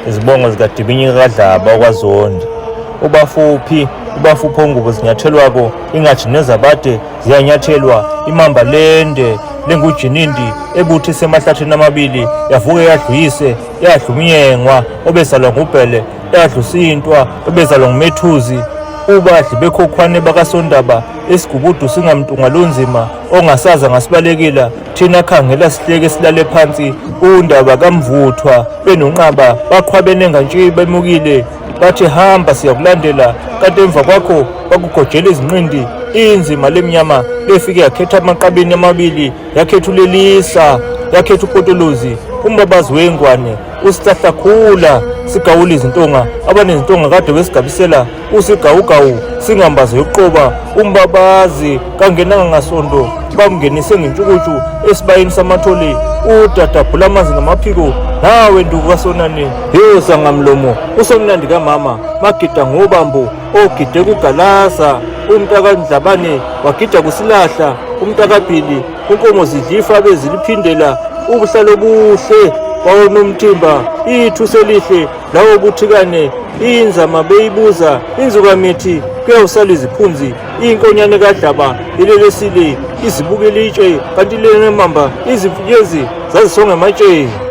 Izibongo zikaDibinyika kaDlaba wakwaZondi. Ubafuphi, ubafuphi ongubo zinyathelwako, ingathi nezabade ziyanyathelwa, imamba lende lengujinindi ebuthi semahlathini amabili yavuke yadluyise yadla umyengwa obezalwa ngubhele yadla usintwa obezalwa ngumethuzi ubadli bekhokhwane bakasondaba isigubudu singamntunga lonzima ongasaza ngasibalekela thina khangela sihleke silale phansi undaba kamvuthwa benonqaba baqhwabene ngantshi bemukile bathi hamba siyakulandela kanti emva kwakho bakugojela izinqindi inzima lemnyama lefike yakhetha amaqabeni amabili yakhetha ulelisa yakhetha upotolozi umbabazi wengwane usihlahlakhula sigawula izintonga abanezintonga kade besigabisela usigawugawu singambaze yokuqoba umbabazi kangenanga ngasondo bamngenise ngentshukutshu esibayeni samathole udadabhula amanzi ngamaphiko nawe nduku kasonane yosa ngamlomo usomnandi kamama magida ngobambo ogide kugalasa umntakandlabane wagida kusilahla umntakabhili unkomo zidlifa beziliphindela ubuhlalo obuhle bawonomthimba ithusi elihle lawo buthikane inzama beyibuza inzukamithi kuyawusala iziphunzi inkonyane kadlaba ilelesile izibuka ilitshe kanti lenemamba izimfunyezi zazisonga ematsheni.